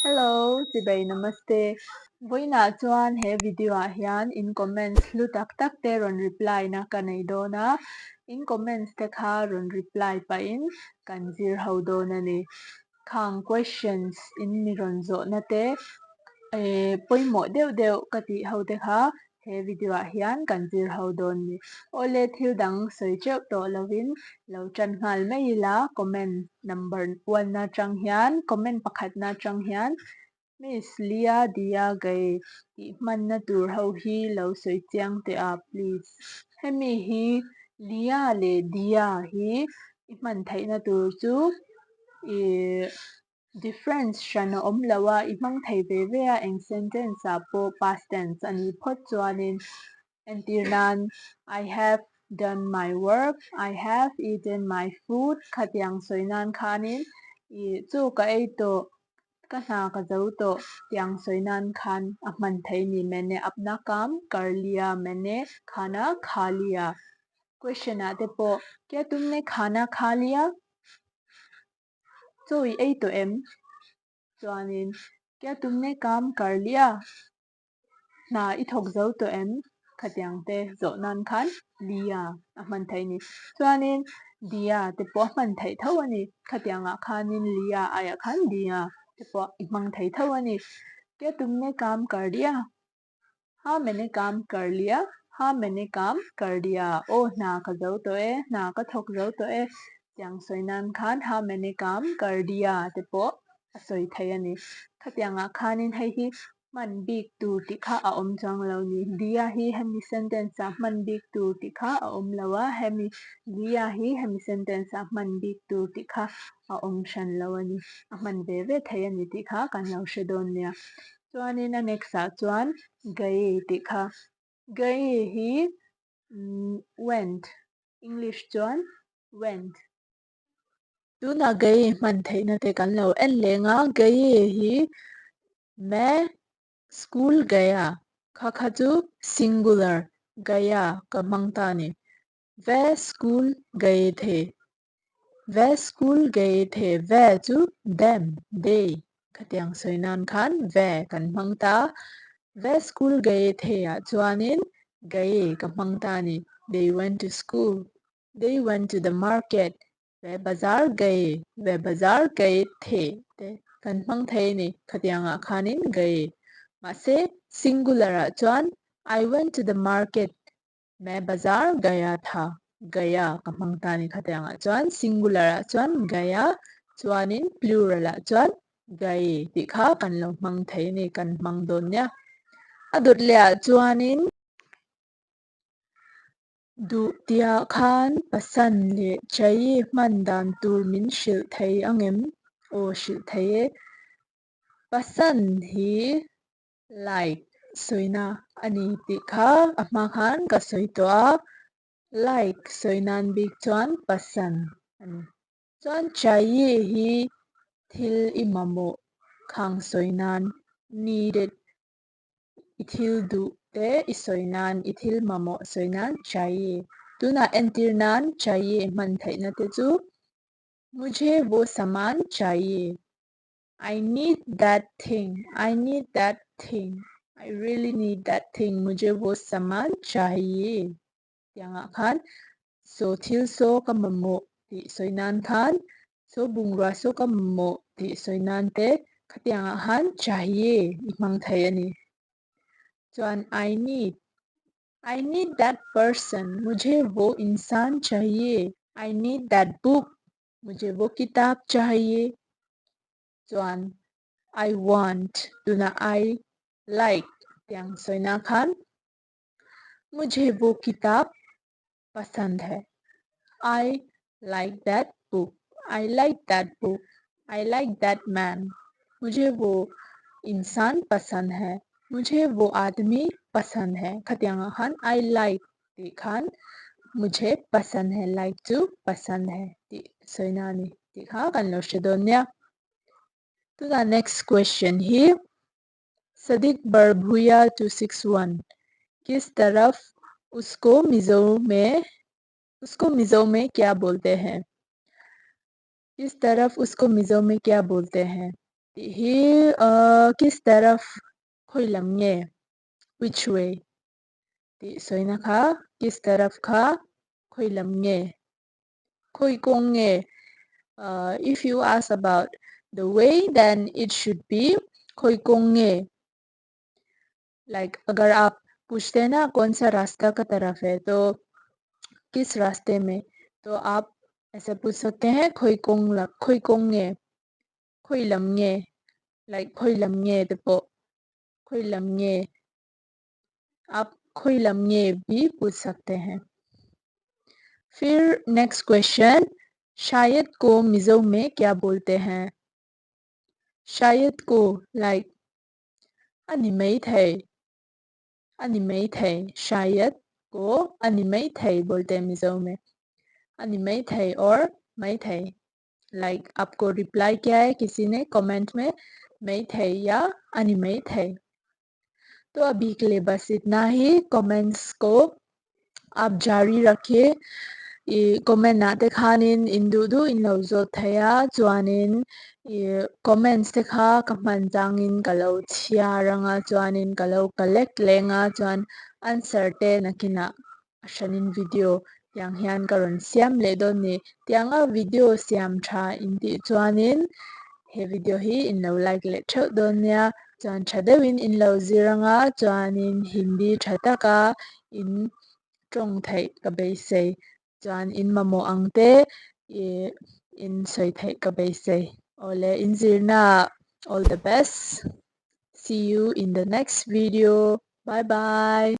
Hello, chibai namaste. Vawiinah chuan he video ah hian in comments hlu tak tak te rawn reply na ka nei dawn a, in comments te kha rawn reply pahin kan zir ho dawn a ni. Khang questions in mi rawn zawhna te eh pawimawh deuh deuh ka tih ho te kha He video ah hian kan zir ho dawn ni. Awle thil dang sawi teuh tawh lovin lo tan nghal mai ila comment number one atang hian comment pakhatna atang hian Miss Lia Dia Gaye tih hmanna tur ho hi lo sawi chiang teh a please. Hemi hi Lia leh Dia hi i hman theihna tur chu ih Difference hran a awm lo a, i hmang thei ve ve a, eng sentence ah pawh past tense a nih phawt chuanin entir nan I have done my work, I have eaten my food khatiang sawi nan khanin i chu ka ei tawh, ka hna ka zo tawh tiang sawi nan khan a hman thei ni Maine apna kaam kar liya, maine khana kha liya. Question ah te pawh Kya tumne khana kha liya? Chaw i ei tawh em? Chuanin, Kya tumne kaam kar liya? Hna i thawk zo tawh em? Khatiang te zawh nan khan liya a hman theih a ni. Chuanin, diya te pawh a hman theih tho a ni. Khatiangah khanin liya aiah khan diya te pawh i hmang thei tho a ni. Kya tumne kaam kar liya? Ha maine kaam kar liya, ha maine kaam kar diya, aw hna ka zo tawh e, hna ka thawk zo tawh e, tiang sawi nan khan ha maine kaam kar diya te pawh a sawi thei a ni. Khatiangah khanin hei hi hman bik tur tih kha a awm chuang lo ni. Diya hi hemi sentence ah hman bik tur tih kha a awm lo a, hemi liya hi hemi sentence ah hman bik tur tih kha a awm hran lo a ni. A hman ve ve thei a ni tih kha kan lo hre dawn nia. Chuanin a next ah chuan Gaye tih kha. Gaye hi went, English chuan went. Tunah Gaye hman theihna te kan lo en leng a, Gaye hi Main school gaya kha kha chu singular gaya ka hmang ta a ni. Ve school gaye the Ve school gaye the ve chu them, they, khatiang sawi nan khan ve kan hmang ta. Ve school gaye the ah chuanin gaye ka hmang ta a ni. They went to school. They went to the market. Ve bazar gaye, ve bazar gaye the te kan hmang thei a ni. Khatiangah khanin gaye. Mahse singular ah chuan I went to the market Me bazar gaya tha gaya ka hmang ta ni khatiangah chuan singular ah chuan gaya chuanin plural ah chuan gaye tih kha kan lo hmang thei a ni kan hmang dawn nia. A dawt leh ah chuanin duh tihah khan pasan leh chaye hman dan tur min hrilh thei angem? Aw hrilh thei e. Pasan hi Like sawina a ni tih kha a hma khan ka sawi tawh a, like sawi nan bik chuan pasan a ni. Chuan chaye hi thil i mamawh khang sawi nan needed i thil duh te i sawi nan i thil mamawh sawi nan chaye. Tunah entir nan chaye hman theihna te chu mujhe wo saman chaye. I need that thing, I need that thing, I really need that thing, mujhe wo saman chahiye tiangah khan saw thil saw ka mamawh tih sawi nan khan saw bungrua saw ka mamawh tih sawi nan te khatiangah khan chahiye i hmang thei a ni. Chuan I need, I need that person, mujhe wo insan chahiye, I need that book, Mujhe wo kitab chahiye chuan I want tuna I like tiang sawina khan mujhe wo kitab pasand hai I like that book I like that book I like that man mujhe wo insan pasand hai mujhe wo aadmi pasand hai khatiangah khan I like tih khan mujhe pasand hai like chu pasand hai tih sawina a ni tih kha kan lo hre dawn nia. Tunah next question hi Sadiq Barbhuiya 261 kis taraf usko Mizo mein usko Mizo mein kya bolte hain? Kis taraf usko Mizo mein kya bolte hain? Tih hi kis taraf khawi lam nge, which way, tih sawina kha kis taraf kha khawi lam nge, khawi kawng nge, if you ask about the way then it should be khawi kawng nge, like agar aap puchte hai na kaun sa rasta ka taraf hai to kis raste mein to aap aisa puch sakte hai khawi kawng lam khawi kawng nge khawi lam nge like khawi lam nge te pawh khawi lam nge aap khawi lam nge bhi puch sakte hai. Phir next question shayad ko Mizo mein kya bolte hai? Shayad ko like a ni maithei a ni maithei shayad ko a ni maithei bolte hai Mizo mein a ni maithei aur maithei like aapko reply kiya hai kisi ne comment mein maithei ya a ni maithei. To abhi ke liye bas itna hi comments ko aap jari rakhiye ih comment ah te khanin in duh duh in lo zawt thei a chuanin ih comments te kha ka hman changin ka lo chhiar anga chuanin ka lo collect leng a chuan answer te nakinah a hranin video tiang hian ka rawn siam leh dawn ni. Tianga video siam tha in tih chuanin he video hi in lo like leh theuh dawn nia chuan tha deuhin in lo zir anga chuanin Hindi tha taka in tawng theih ka beisei chuan in mamawh ang te ih in sawi theih ka beisei. Awle in zirna ah all the best see you in the next video bye bye.